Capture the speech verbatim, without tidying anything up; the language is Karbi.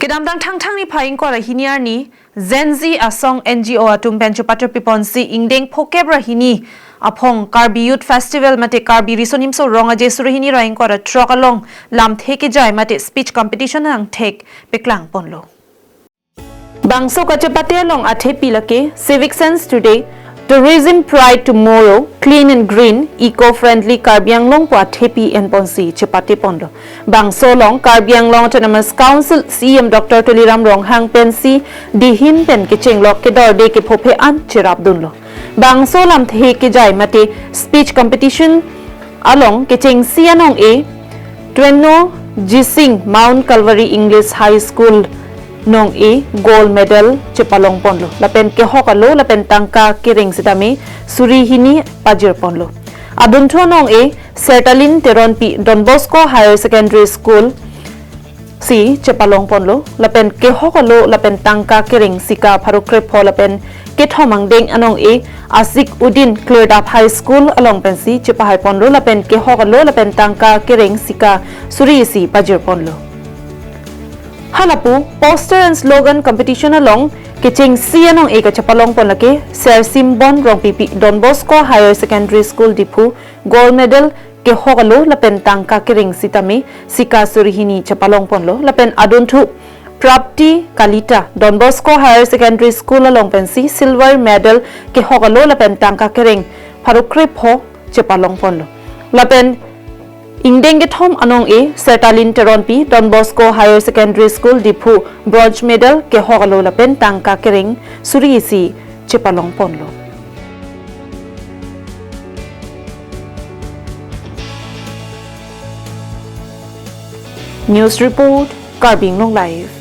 Kedamtang Thangthang niphai ingkoi ra hini arni Gen Z asong N G O atum pen chepatrupi ponsi ingdeng phokep ra hini aphong Karbi Youth Festival mate Karbi Riso Nimso Rong Aje suri hini ra ingkoi ra throk along lamthe kejai mate speech competition angthek peklang ponlo. Bangso kachepate along athepi lake Civic Sense Today, Tourism Pride Tomorrow, Clean and Green, Eco-Friendly Karbi Anglong pu athepi en ponsi chepate ponlo. Bangso along Karbi Anglong Autonomous Council C E M Doctor Tuliram Ronghang pensi dihin pen kechenglok kedorde kephophe an cherapdunlo. Bangso lamthe kejai mate speech competition along kechengsi anong-e Twenno Jising Mount Calvary English High School nong-e gold medal chepalong ponlo. Lapen kehok alo lapen tangka kereng sitame suri hini pajir ponlo. Adunthu nong-e Sertalin Teronpi Don Bosco Higher Secondary School si chepalong ponlo, lapen kehok alo lapen tangka kereng sika pharo krepho lapen kethom angdeng anong-e Asik Uddin Klirdap High School along pensi chepahai ponlo, lapen kehok alo lapen tangka kereng sika suri isi pajir ponlo. Halapu poster and slogan competition along kechengsi anong-e kachepalong pon lake Sersimbon Rongpipi Don Bosco Higher Secondary School Diphu gold medal kehok alo lapen tangka kereng sitame sika suri hini chepalong ponlo, lapen adunthu Prapti Kalita Don Bosco Higher Secondary School along pensi silver medal kehok alo lapen tangka kereng pharo krepho chepalong ponlo. Lapen ingdeng kethom anong-e Sertalin Teronpi Don Bosco Higher Secondary School Diphu bronze medal kehok alo lapen tangka kereng suri isi chepalong ponlo. News report, Karbi Anglong Live.